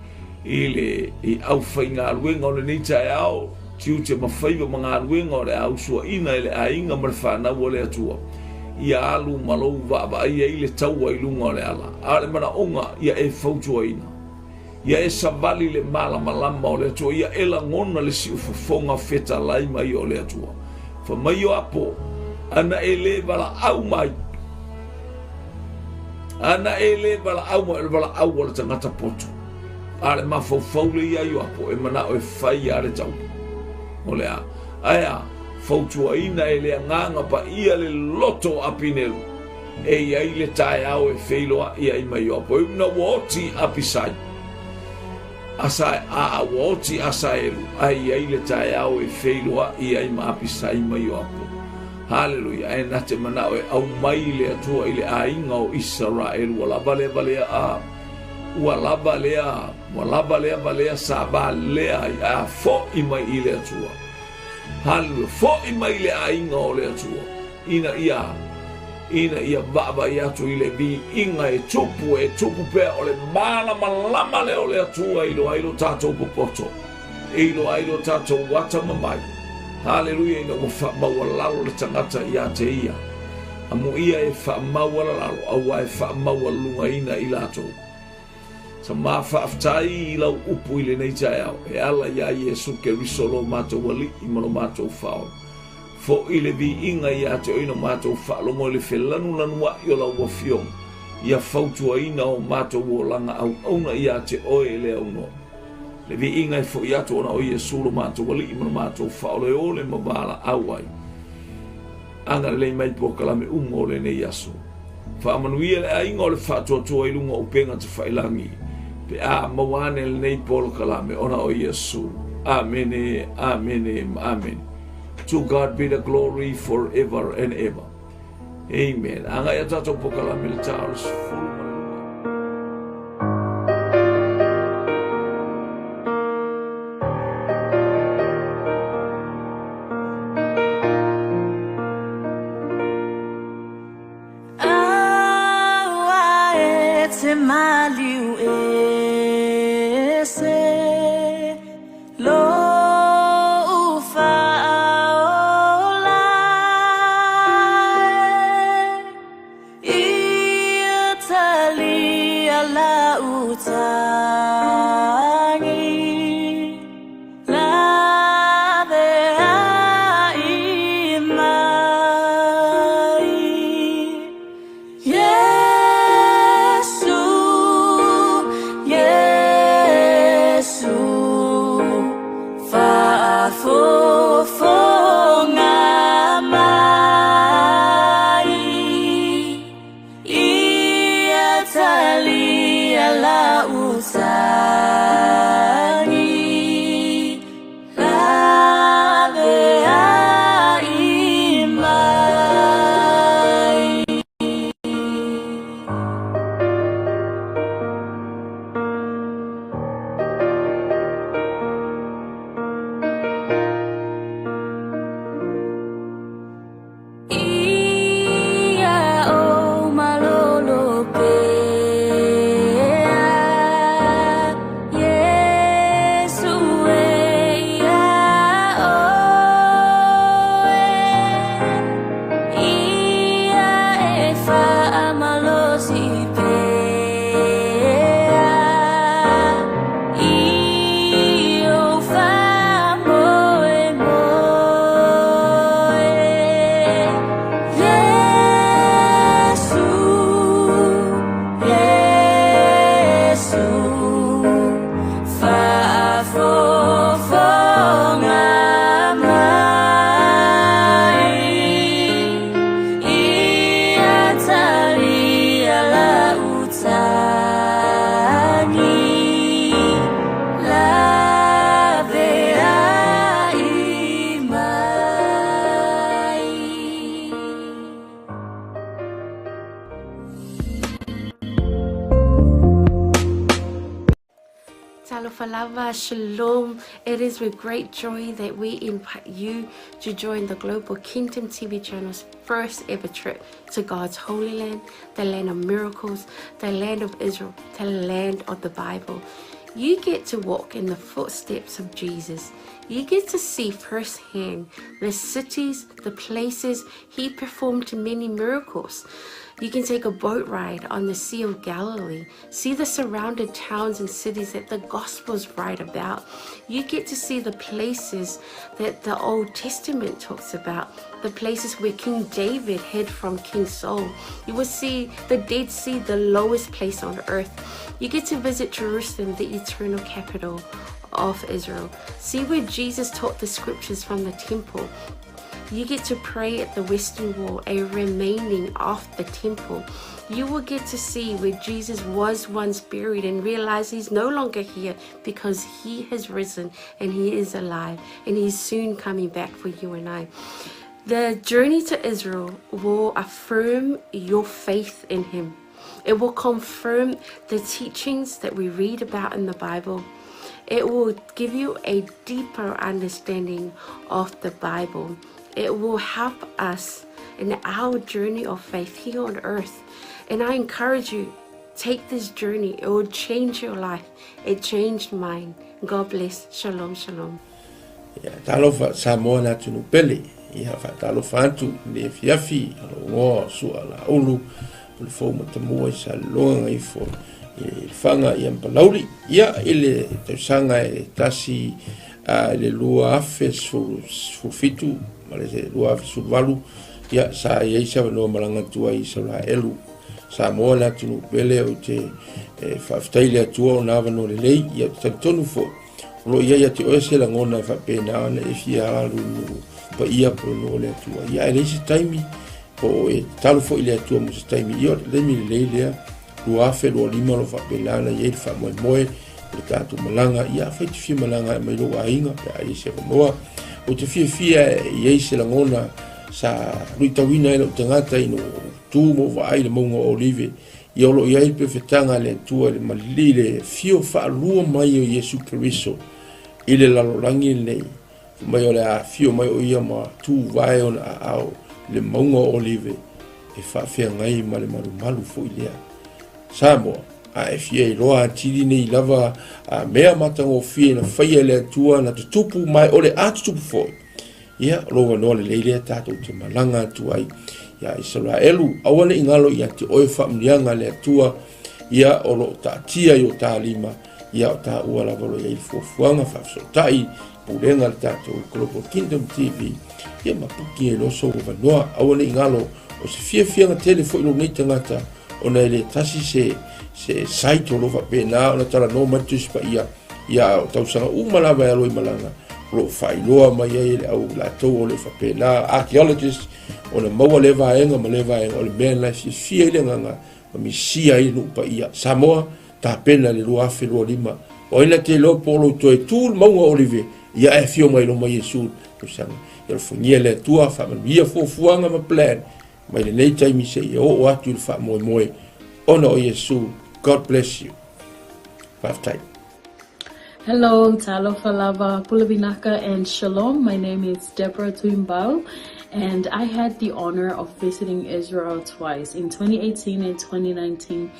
i le i aufaigaluega o lenei taeao, tiute ma faiva ma galuega o le a usuaina e le aiga ma le fanau a le Atua, ia alu ma lou vaavaai ai le taua i luga o le ala. A o le manaoga, ia e fautuaina. Ia e savali le malamalama o le Atua, ia e lagona le siufofoga fetalai mai o le Atua. Fai mai o Apo, ana e le valaau mai, Ana e le valaau mai o le valaau a le tagata poto, a le mafaufau le ia Ioapo e manao e fai a le taua. O le a? Ae a? Fautuaina e le Agaga Paia le loto o Apineru e i ai le taeao e feiloai ai ma Ioapo. E ui ina ua oti Apisai, Asa, a ua oti Asaelu, ae i ai le taeao e feiloai ai ma Apisai ma Ioapo. Haleluia! Ae na te manao e aumai le Atua i le aiga o Isaraelu, ua lava lea valea a, ua lava lea, ua lava lea valea sa valea ai, a fo'i mai i le Atua. Haleluia! Fo'i mai i le aiga o le Atua, ina ia, ina ia vaavaai atu i le viiga e tupu, e tupu pea o le malamalama lea o le Atua e iloa ai lo tatou popoto. E iloa ai lo tatou atamamai. Haleluia, ina ua faamaualalo le tagata ia te ia. Amuia e faamaualalalo auā e faamaualulugaina i latou. Sama faafetai i lau upu i lenei taeao e ala iā Iesu Keriso lo matou Alii ma lo matou Faaola. Foʻi le viiga iā te oe ina matou faalogo i le felanulanuaʻi o lau Afioga ia fautuaina o matou olaga auauna iā te oe e le aunoa. Le viiga e foʻi atu ona o Iesu lo matou Alii ma lo matou Faaola e ole ma valaau ai. Agalelei mai polokalame uma o lenei aso. Faamanuia le aiga o le faatuatua i luga o upega tafailagi pe a maua ane lenei polokalame ona o Iesu. Amene, amene ma amene. To God be the glory forever and ever. Amen. Agai a tatou polokalame le ta o le 12. Talofa lava, shalom. It is with great joy that we invite you to join the Global Kingdom TV channel's first ever trip to God's Holy Land, the land of miracles, the land of Israel, the land of the Bible. You get to walk in the footsteps of Jesus. You get to see firsthand the cities, the places he performed many miracles. You can take a boat ride on the Sea of Galilee, see the surrounded towns and cities that the Gospels write about. You get to see the places that the Old Testament talks about, the places where King David hid from King Saul. You will see the Dead Sea, the lowest place on earth. You get to visit Jerusalem, the eternal capital of Israel. See where Jesus taught the scriptures from the temple. You get to pray at the Western Wall, a remaining of the temple. You will get to see where Jesus was once buried and realize he's no longer here because he has risen and he is alive and he's soon coming back for you and I. The journey to Israel will affirm your faith in him. It will confirm the teachings that we read about in the Bible. It will give you a deeper understanding of the Bible. It will help us in our journey of faith here on earth. And I encourage you, take this journey. It will change your life. It changed mine. God bless. Shalom, shalom. Ia, talofa Samoa le atunuu pele. Ia, faatalofa atu i lenei afiafi, o lou igoa o Sua Laulu, o le fou matamua i Saleloga Gagaifo i Lefaga ia ma Palauli. Ia, i le tausaga e tasi i le 2017 ma le 2018, ia, sa i ai se avanoa malaga atu ai i Isaraelu. Samoa le atunuu pele, ou te faafetai i le Atua ona avanoa lelei. Ia, ou te talitonu foi, o lo o i ai ia te oe se lagona e faapena ona e fia alu i nuu paia po o le nuu o le Atua. Ia, ae leai se taimi, po o e tatalo foi i le Atua mo se taimi. Ia, o le taimi lelei lea, 2025 o lo o faapena ona i ai le faamoemoe o le tatou malaga. Ia, afai e te fia malaga e aumai lou aiga pe a i ai se avanoa. Ou te fiafia e i ai se lagona sa luitauina ai lou tagata ina ua ou tu ma ou vaai i le mauga o Olive. Ia o lo o i ai le pefetaga a le Atua i le malili le afio faalua mai o Iesu Keriso i le lalolagi lenei. Fai mai o le a afio mai o ia ma tuvae ona aao i le mauga o Olive e faafeagai ma le malumalu foi lea. Samoa, a e fia iloa atili nei lava a mea matagofie na faia e le Atua na tutupu ma o le a tutupu foi, Ia, o lou avanoa lelei lea tatou te malaga atu ai ia Isaraelu. Aua ne i galo ia te oe faamanuiaga a le Atua, ia o lo o taatia i o ta lima, ia o taua lava o lo o i ai le fuafuaga faafesootai pulega a le tatou Global Kingdom TV, ia ma puki ai loa sou avanoa. Aua ne i galo, o se fiafiaga tele foi lou nei tagata, ona e le tasi se, se site o lo o faapena ona talanoa mai le Tusi Paia, Ia, o tausaga uma lava e alo i malaga, o lo o faailoa mai ai e le au latou o le faapena, archaeologist, ona maua lea vaega ma lea vaega, o le mea lena e fiafia ai le agaga ma misia ai le nuu paia. Samoa, tapena i le 2025. O ai na te iloa po o lou toe tu le mauga o Olive, ia ae afio mai loma Iesu i le tausaga. Ia alofagia le Atua, faamanuia fuafuaga ma plan mai lenei taimi seia oo atu i le faamoemoe ona o Iesu. God bless you. Faafetai. Hello, talofa lava, pule vinaka and shalom. My name is Deborah Tuimbau and I had the honor of visiting Israel twice in 2018 and 2019.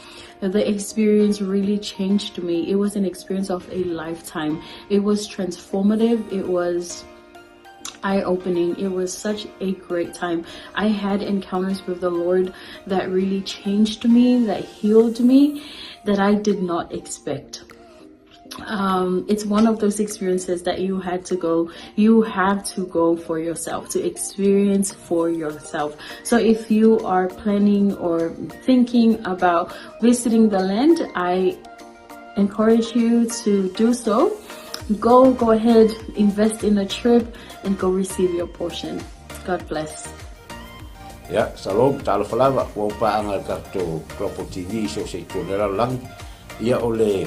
The experience really changed me. It was an experience of a lifetime. It was transformative. It was eye-opening. It was such a great time. I had encounters with the Lord that really changed me, that healed me, that I did not expect. It's one of those experiences that you had to go, you have to go for yourself, to experience for yourself. So if you are planning or thinking about visiting the land, I encourage you to do so. Go, go ahead, invest in a trip and go receive your portion. God bless. Ia, shalom, talofa lava, ua ou paaga i le tatou Global TV i so o se itu o le lalolagi. Ia, o le,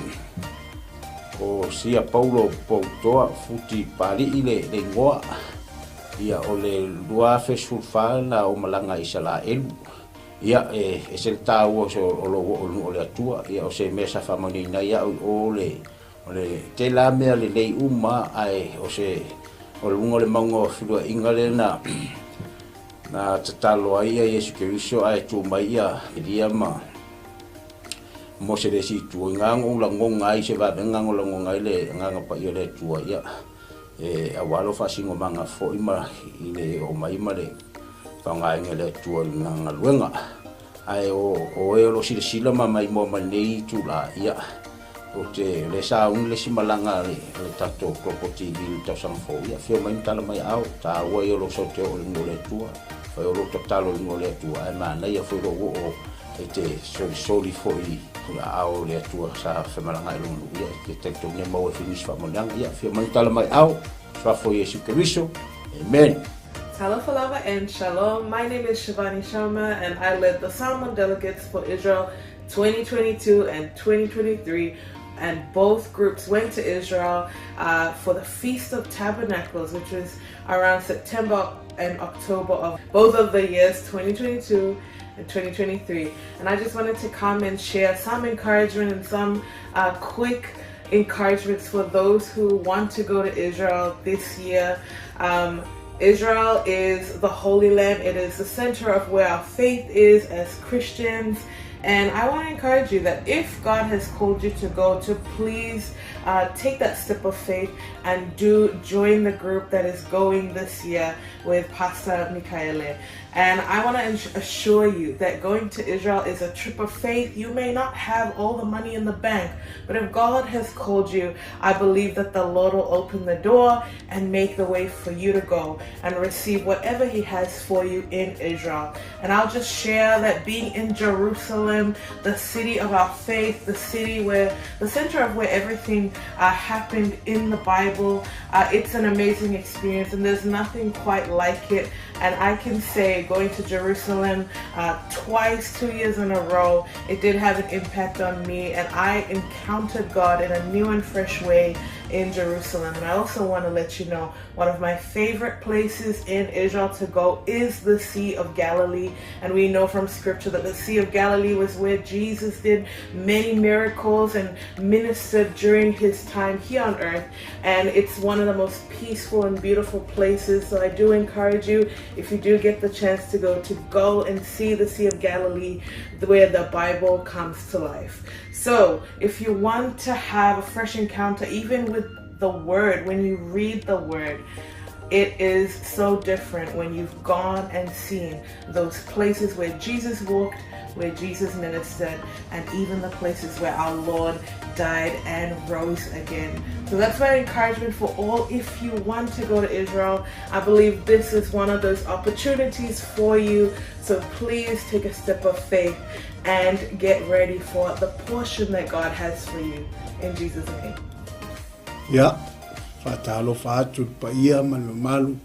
o Sia Paulo Poutoa Futi Pali'i le, le igoa. Ia, o le 2014 na ou malaga i Isalaelu. Ia, e ese le taua o lou oo i le nuu o le Atua. Ia, o se mea sa faamanuiaina ai au i o le, O le tela mea lelei uma ae o se o luga o le mauga o feluaiga lea na na tatalo ai ia Iesu Keriso ae tu mai ia Elia ma Mose le isi itu. I nga ou lagoga ai se vavega o lagoga ai le agaga paia o le Atua ia e aua lou faasinomaga foi ma i le oo mai ma le faaaogaina e le Atua i lana galuega. Ae o o e o lo silasila ma maimoa mai lenei itula, ia, ou te le sauni le isi malaga a le, a le tatou Global TV i le tausaga fou, ia, afio mai ma tala mai aao, taua ia o lou sau te oo i le nuu o le Atua, fai o lou tatalo i le nuu o le Atua, ae manaia foi lou oo e te solisoli foi i aao o le Atua sa femalagaai i lona nuu, ia, e te talitonu e maua ai foi nisi faamanuiaga, ia, afio mai ma tala mai aao, Suafa o Iesu Keriso, Amen. Talofa lava and shalom. My name is Shivani Sharma and I led the Samoan delegates for Israel 2022 and 2023 and both groups went to Israel for the Feast of Tabernacles, which was around September and October of both of the years 2022 and 2023. And I just wanted to come and share some encouragement and some quick encouragements for those who want to go to Israel this year. Israel is the Holy Land. It is the center of where our faith is as Christians. And I want to encourage you that if God has called you to go, to please take that step of faith and do join the group that is going this year with Pastor Mikaele. And I want to assure you that going to Israel is a trip of faith. You may not have all the money in the bank, but if God has called you, I believe that the Lord will open the door and make the way for you to go and receive whatever He has for you in Israel. And I'll just share that being in Jerusalem, the city of our faith, the city where the center of where everything happened in the Bible, it's an amazing experience, and there's nothing quite like it. And I can say going to Jerusalem twice, 2 years in a row, it did have an impact on me, and I encountered God in a new and fresh way in Jerusalem. And I also want to let you know, one of my favorite places in Israel to go is the Sea of Galilee. And we know from scripture that the Sea of Galilee was where Jesus did many miracles and ministered during his time here on earth. And it's one of the most peaceful and beautiful places. So I do encourage you, if you do get the chance to go and see the Sea of Galilee, where the Bible comes to life. So if you want to have a fresh encounter, even with the Word, when you read the Word, it is so different when you've gone and seen those places where Jesus walked, where Jesus ministered, and even the places where our Lord died and rose again. So that's my encouragement for all. If you want to go to Israel, I believe this is one of those opportunities for you. So please take a step of faith and get ready for the portion that God has for you. In Jesus' name. Ia, faatalofa atu i le paia ma le mamalu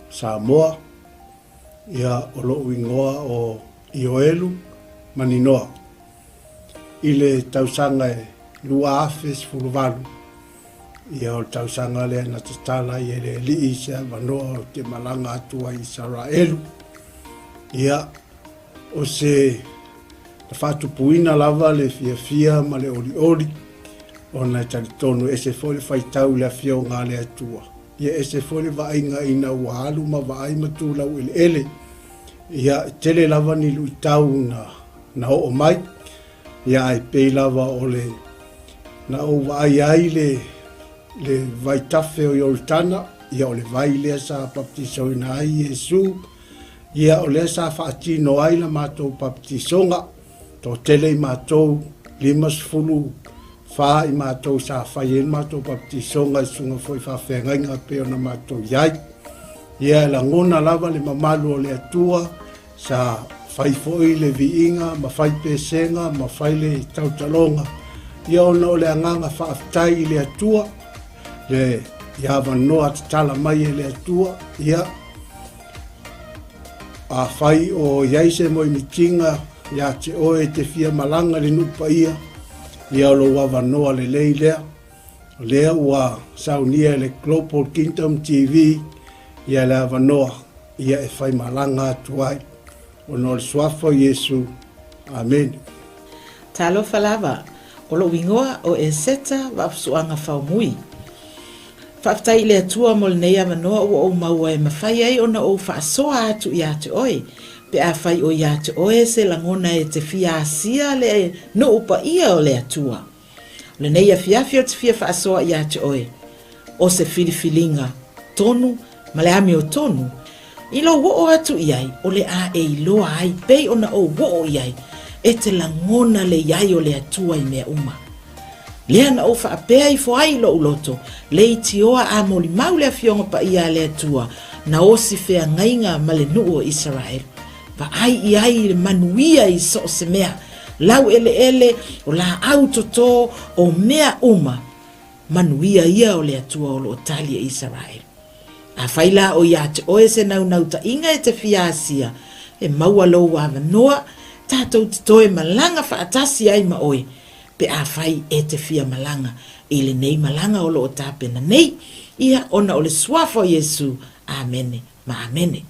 Samoa, ia o lo'u igoa o Ioelu Maninoa. I le tausaga e 2018, ia o le tausaga lea na tatala ai e le Alii se avanoa ou te malaga atu ai i Isaraelu. Ia, o se na faatupuina lava le fiafia ma le olioli, ona e talitonu e ese foi le faitau i le Afioga a le Atua. Ia ese foi le vaaiga ina ua alu ma vaai ma tu laueleele. Ia, e tele lava ni luitau na na oo mai, ia ae pei lava o le na ou vaai ai le le vaitafe o Ioritana, ia o le vai lea sa baptisoina ai Iesu, ia o lea sa faatino ai la matou baptisoga, toatele i matou, 54 i matou sa fai ai le matou baptisoga i susuga foi faafeagaiga pei ona matou i ai. Ia e lagona lava le mamalu o le Atua, sa fai foi le viiga ma fai pesega ma fai le tautaloga, ia ona o le agaga faafetai i le Atua, le i avanoa tatala mai e le Atua, ia afai o i ai se moemitiga ia te oe e te fia malaga i le nuu paia, ia o lou avanoa lelei lea. O lea ua saunia e le Global Kingdom TV ia le avanoa ia e fai malaga atu ai. Ona o le suafa o Iesu. Amene. Talofa lava, o lou igoa o Eseta Vaafusuaga Faumui. Faafetai i le Atua mo lenei avanoa ua ou maua e mafai ai ona ou faasoa atu ia te oe, pe afai o ia te oe se lagona e te fia asia le nuu paia o le Atua. O lenei afiafi ou te fia faasoa ia te oe, o se filifiliga tonu ma le amiotonu, i lou oo atu i ai o le a e iloa ai pei ona ou oo i ai, e te lagona le i ai o le Atua i mea uma. Lea na ou faapea ifo ai i lou loto, leitioa a molimau le Afioga Paia a le Atua, na osi feagaiga ma le nuu o Isaraelu. Vaai i ai i le manuia i so o se mea, laueleele, o laau toto, o mea uma, manuia ia o le Atua o lo o tali e Isaraelu. Afai la o ia te oe se naunautai-ga e te fia asia, e maua lou avanoa, tatou te toe malaga faatasi ai ma oe, pe afai e te fia malaga i lenei malaga o lo o tapena nei, ia ona o le Suafa o Iesu. Amene ma amene.